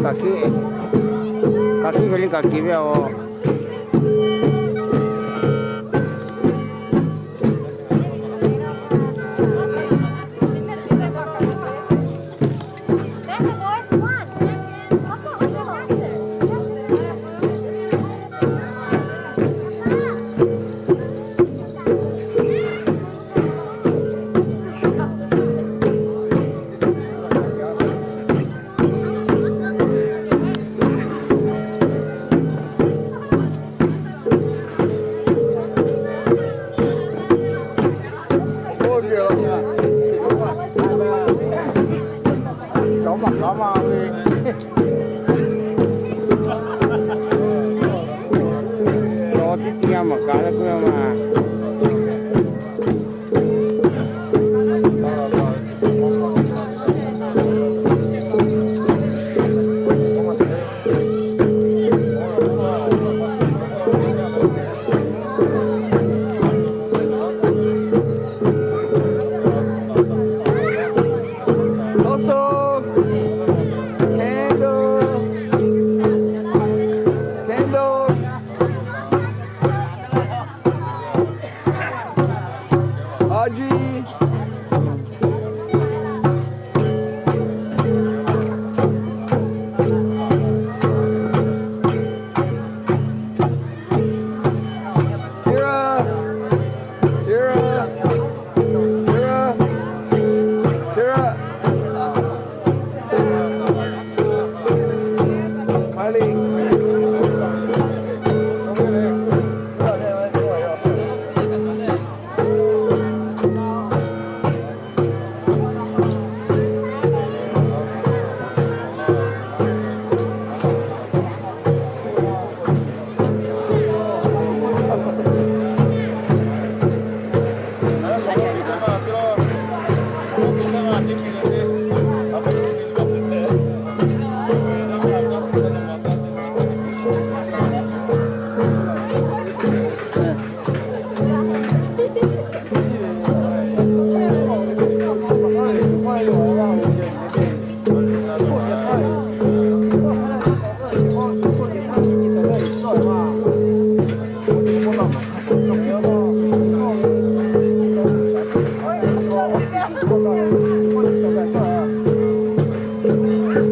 Kaꞈ hk'e, kaꞈ hk'e hk'e le kaꞈ keꞈ ve a.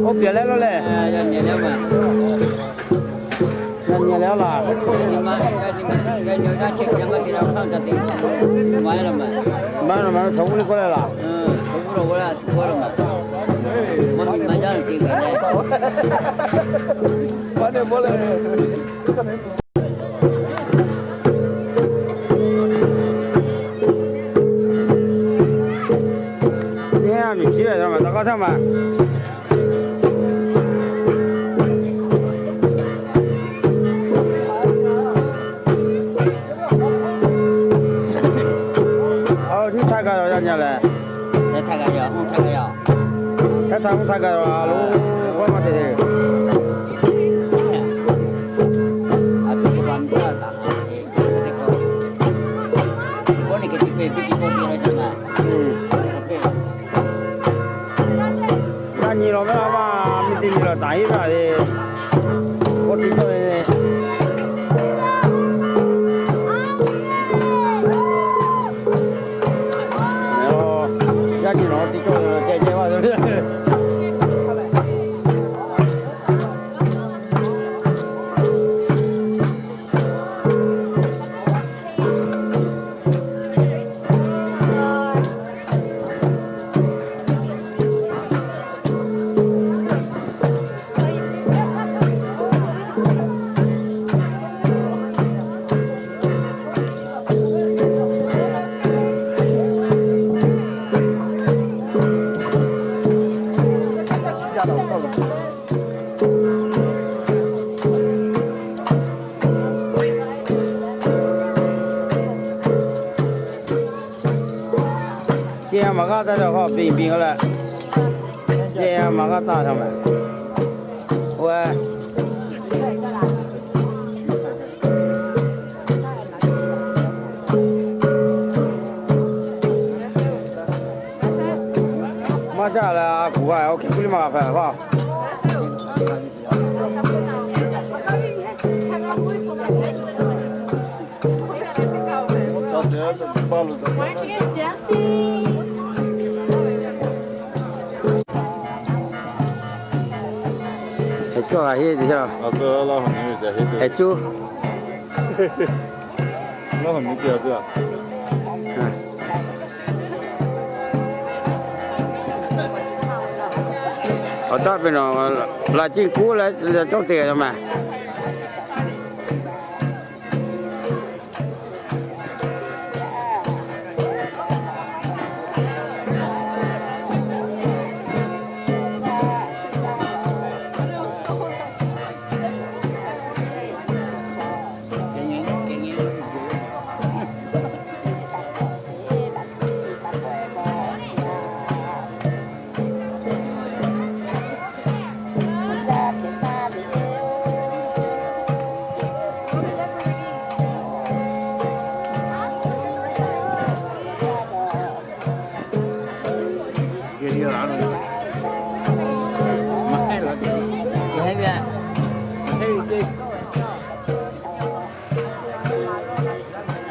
Oˇ pehꞈ leh lo leh, yaꞈ nyi leh laˇ. Maˇ heˆ lo maˇ, chaw uˉ le k'oˆ leh laˬ. Teˇ g'aˇ miˬ hkiˉ ve maˬ taꞈ k'aˇ htaˇ maˬ. Aˬ, nyiˇ htaˇ gaˬ yaꞈ nyi lehˬ, htaˇ htaˇ mvuhˇ htaˇ gaˬ a lo, k'oˆ maˇ te le. Yaˇ nyi lawˬ maˇ maˇ, miˬ teˇ nyi lawˬ taˍ iˉ maˇ le. K'oˆ tiˉ cawˇ ve. Yaˇ nyi lawˬ tiˉ cawˇ ve ceh ceh maˇ le. Ceh maˬ g'aˇ taˇ ve k'o, piˇ piˇ k'oˆ leh, ceh maˬ g'aˇ taˇ ve maˬ. Oˇ ve maˇ jaˇ leh, a kuˬ g'a, oˇ hk'e kuˇ liˇ maˇ g'a hpehꞈ k'o. Hk'e cawˇ g'a henˇ te, hk'e cawˇ. Awˬ taˇ peuˬ nawˬ, laꞈ ciˇ kuˉ leh cawˇ te yoˬ ma.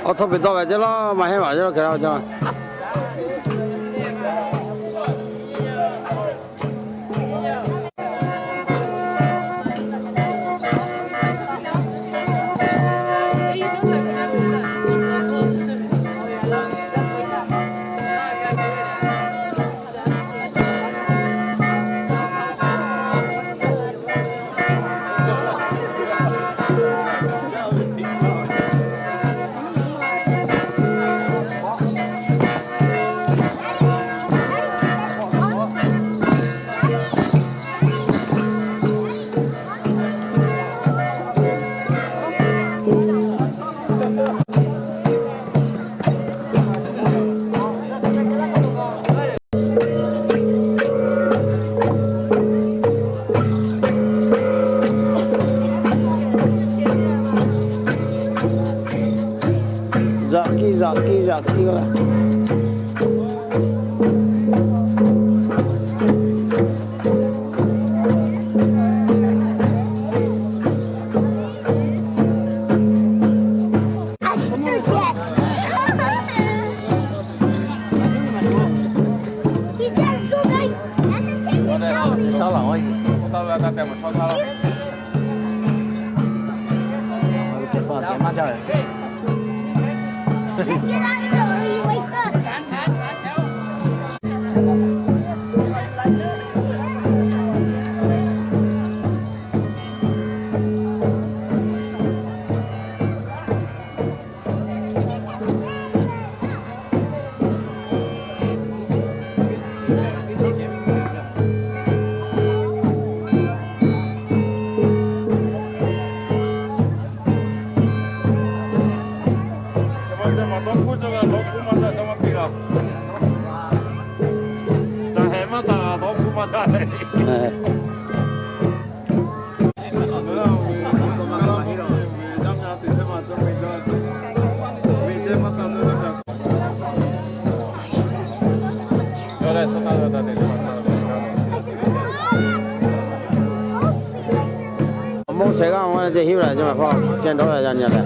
Awˬ htawˇ peꞈ dawˇ ve ceˇ laˇ, maˇ heˆ maˍ ceˇ laˇ, hk'e laˇ ceˇ laˇ. Zaꞈ kiˇ zaꞈ kiˇ zaꞈ kiˇ a. Awˬ moˇ shehˍ g'aˇ ma te hiˉ la ce ma hk'aw ceh dawˇ la yaꞈ nyi leh.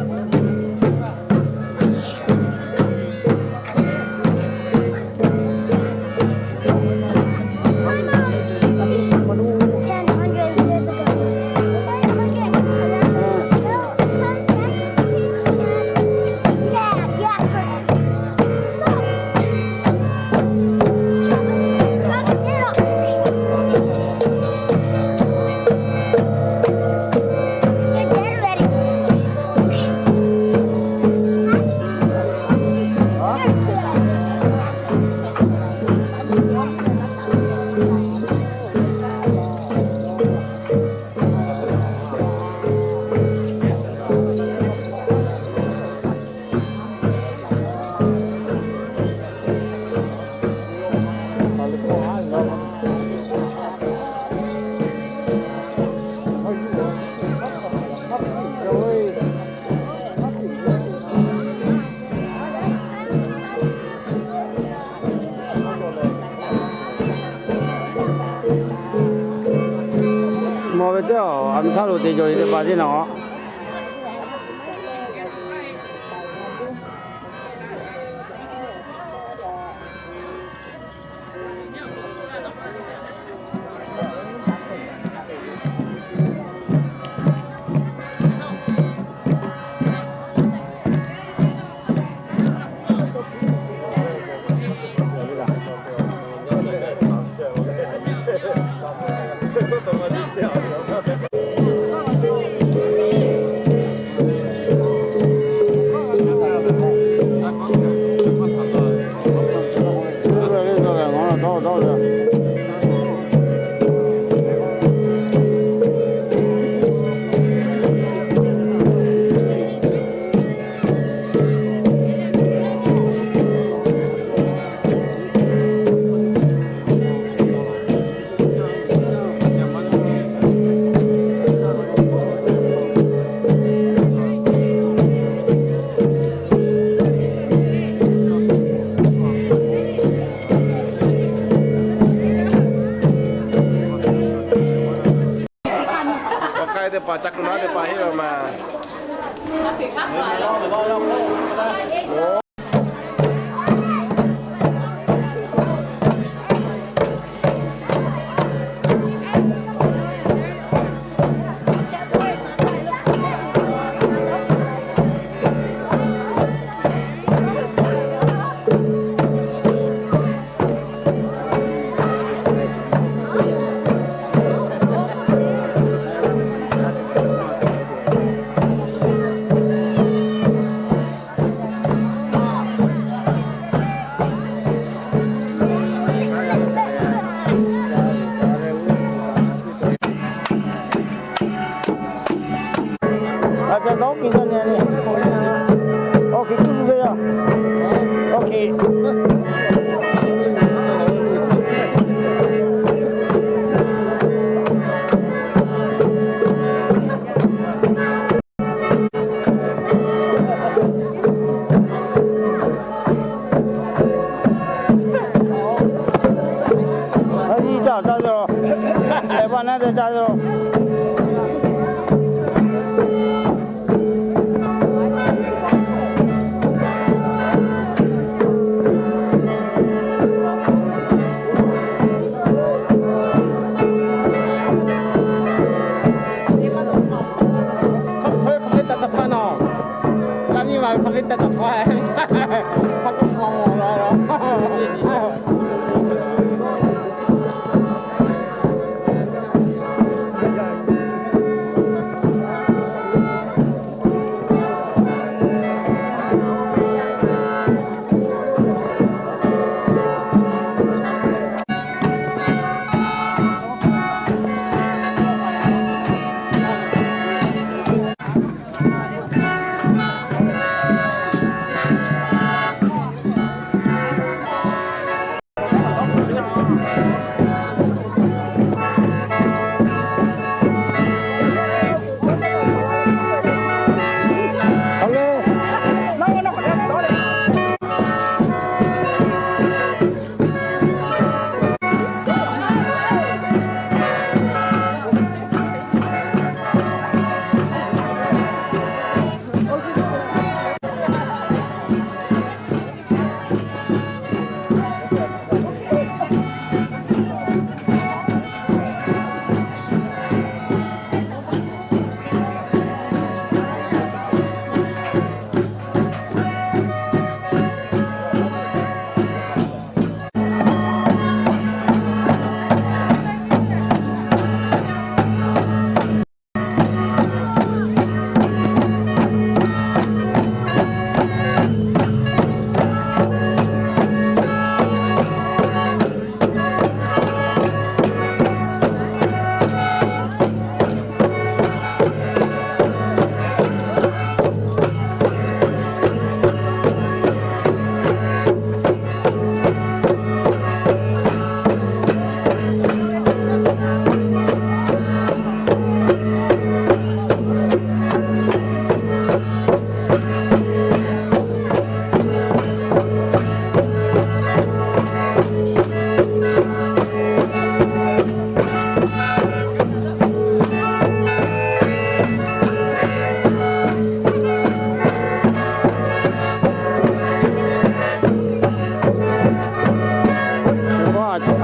Mawˬ ve teˇ aˬ, aˬ miˬ htaˇ lo te jaw e teˇ hpaˍ teˇ naˬ.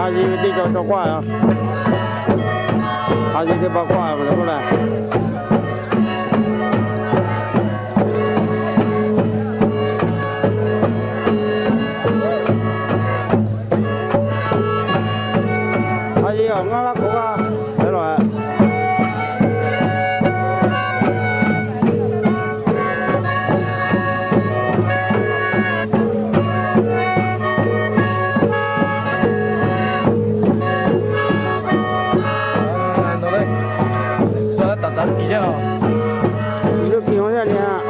A yehˬ ve teˇ cawˬ cawˬ k'oˆ-a, a yehˬ teˇ hpaˍ k'oˆ-a ve k'oˆ leh, a yehˬ awˬ ngaˇ g'aˇ k'oˆ g'aˇ hpehꞈ la.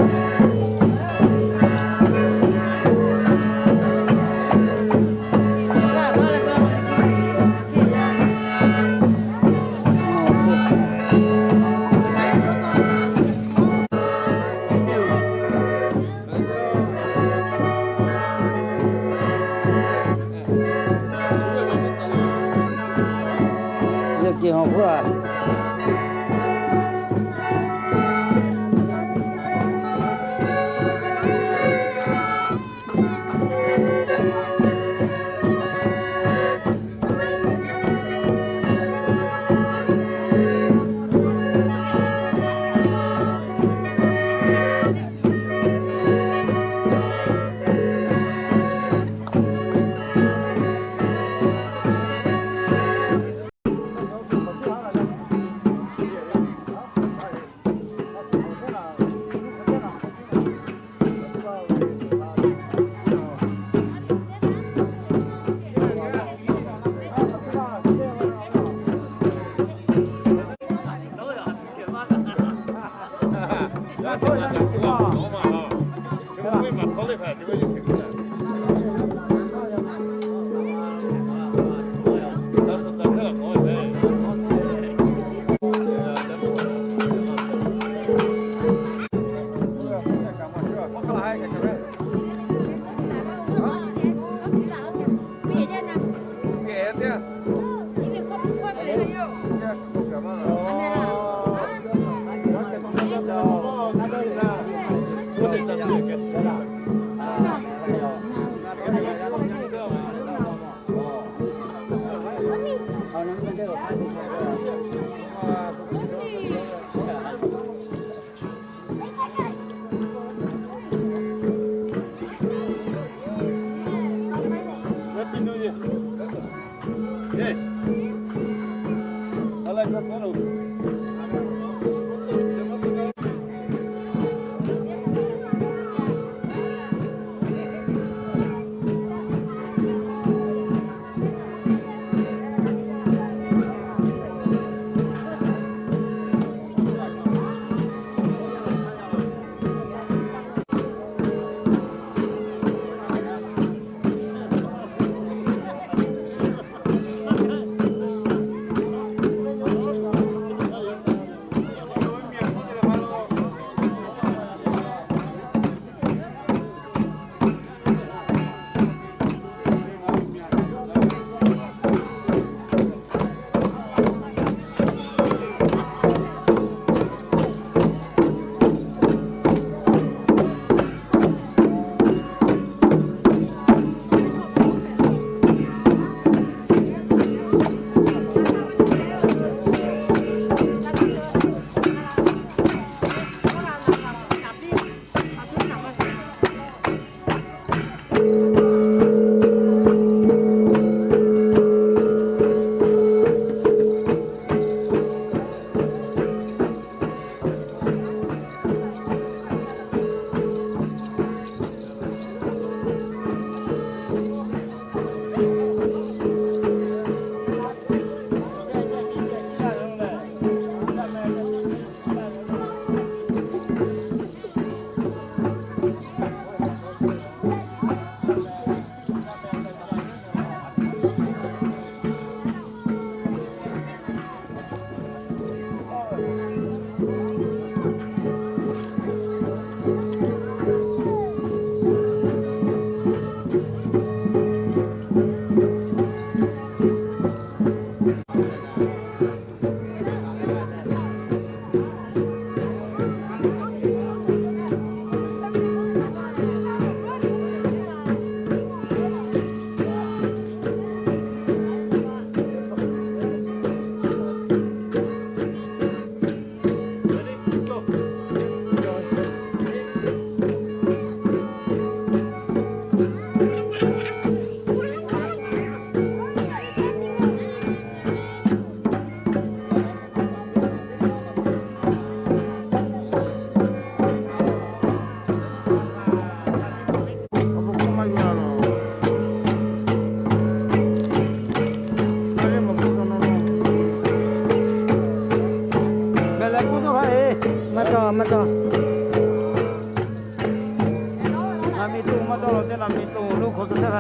Miˬ toˆ maˇ tawˇ law teˇ naˬ, miˬ toˆ lo hk'aw suh teˇ hpaˍ,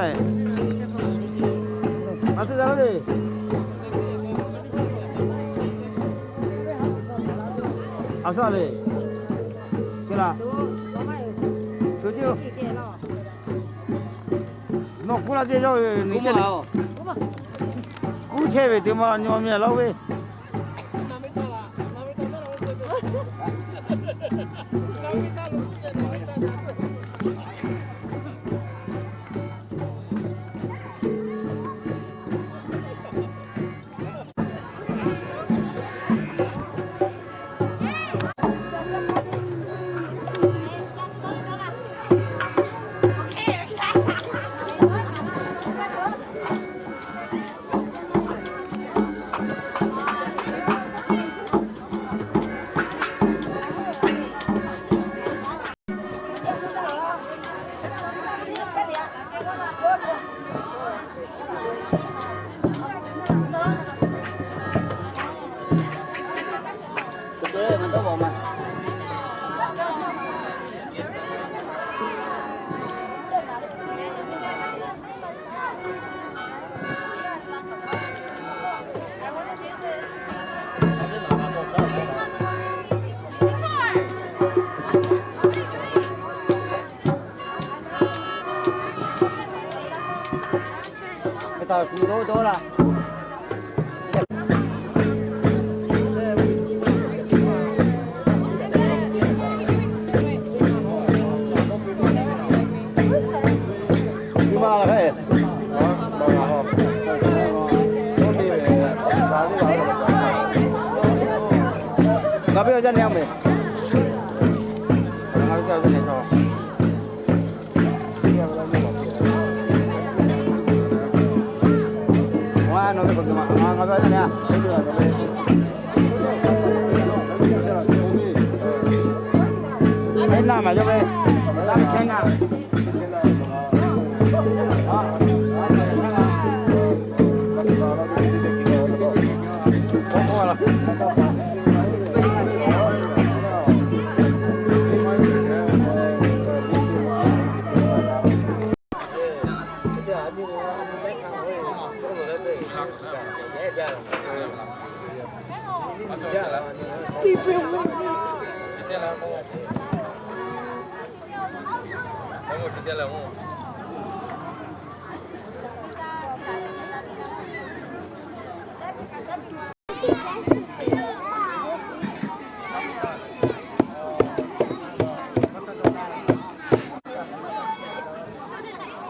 a suh le. A suh le. Teˇ naˬ, nawˬ kuˉ laˇ teˇ yawˇ ve, kuˉ chehˇ ve teˇ maˬ nyi meh laˇ ve.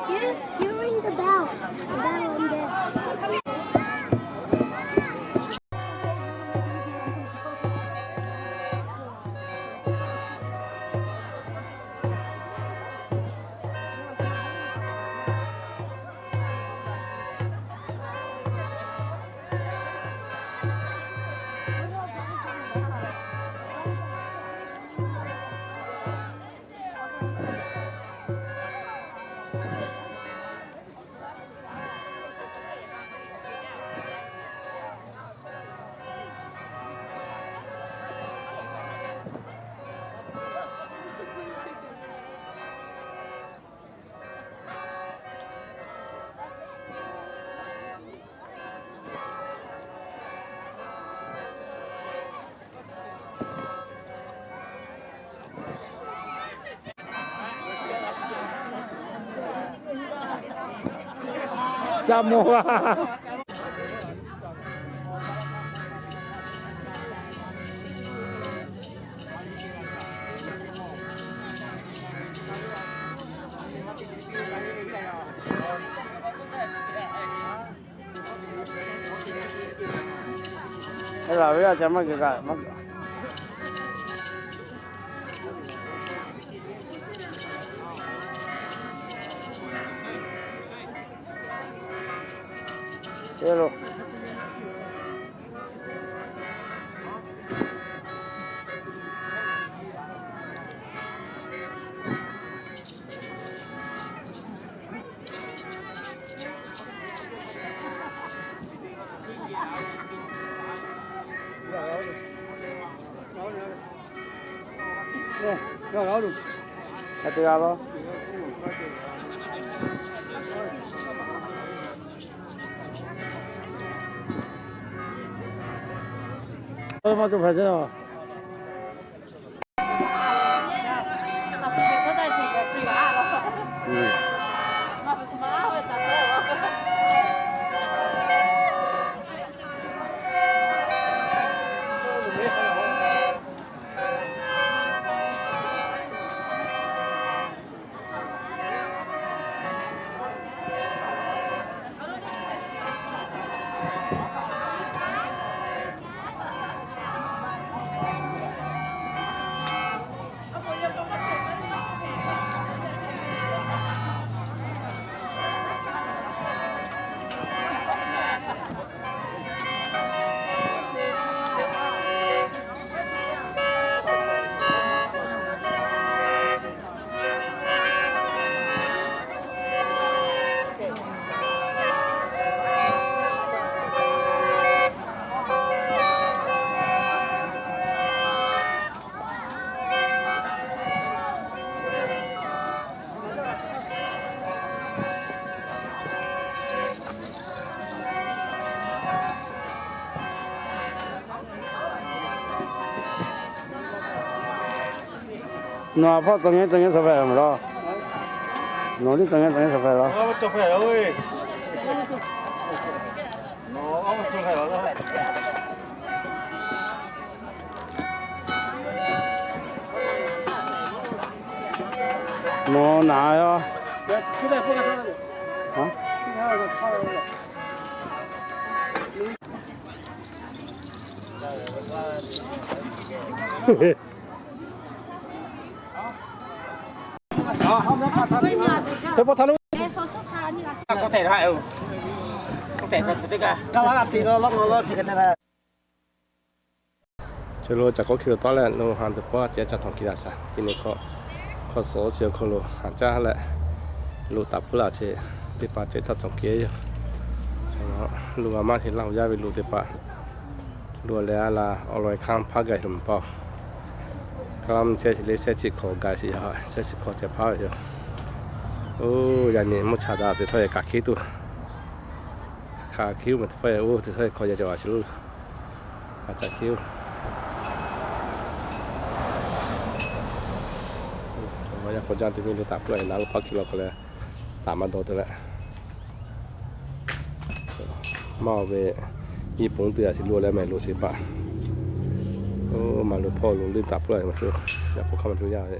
You, you ring the bell. The bell on there. Ca mawˬ a. Eˬ, laˬ ve a ca maˇ g'a kaꞈ maˇ g'a. Eˬ, lo. Eˬ, teˇ g'aˇ lo. Maˇ cawˬ hpehꞈ ce a. Nawˬ hpawˇ tawˬ ngeh tawˬ ngeh suhˍ hpehꞈ laˬ. Nawˬ liˇ tawˬ ngeh tawˬ ngeh suhˍ hpehꞈ laˬ. Nawˬ naˍ a. Chi lo caˬ k'oˆ hkiˇ lo tawˆ leh lo ha teˇ pawˆ ceh caˇ htawnˍ kiˬ laˬ shaˍ. Chi nyi hk'aw, hk'aw suhˍ oˇ shiˍ awˬ hk'aw lo haˍ caˇ leh, lo taˍ puiˉ laˬ chi teˇ hpaˍ ceh htaˇ htawnˍ kiˬ yoˬ. Lo g'a maˇ heˆ laˇ, yaˇ ve lo teˇ hpaˍ lo leh a laˬ awˬ lawn hkanˇ hpaˇ gaˬ lo maˍ paˇ. Kaˇ laˇ mvuhˇ chehˇ shiˍ le, shehˉ chi hkawꞈ gaˬ shiˍ ya, shehˉ chi hkawꞈ ceh hpaˇ ve yoˬ. Oˇ, yaꞈ nyi mvuhˇ cha daꞈ teˇ htawˇ e kaꞈ hkiˉ tuˬ, hkaꞈ hkiˉ maˬ teˇ hpaˍ e oˇ teˇ htawˇ e hkawꞈ ya cawˬ a chi lo. Kaꞈ caꞈ hkiˉ oˬ. Yaˇ hk'aw jaˇ te miˇ lo taˍ puiˉ a, naˍ lo hpaˇ hkiˇ law k'o leh, taˍ maˇ dawˇ te leh, maˇ ve, iˉ ponˬ teˇ g'aˇ chi lo leh mehˍ lo chi paˍ. Oˇ, maˇ lo hpawˇ lo leuˆ taˍ puiˉ a maˇ co, yaꞈ k'o hk'aˇ maˇ co yaˇ ve.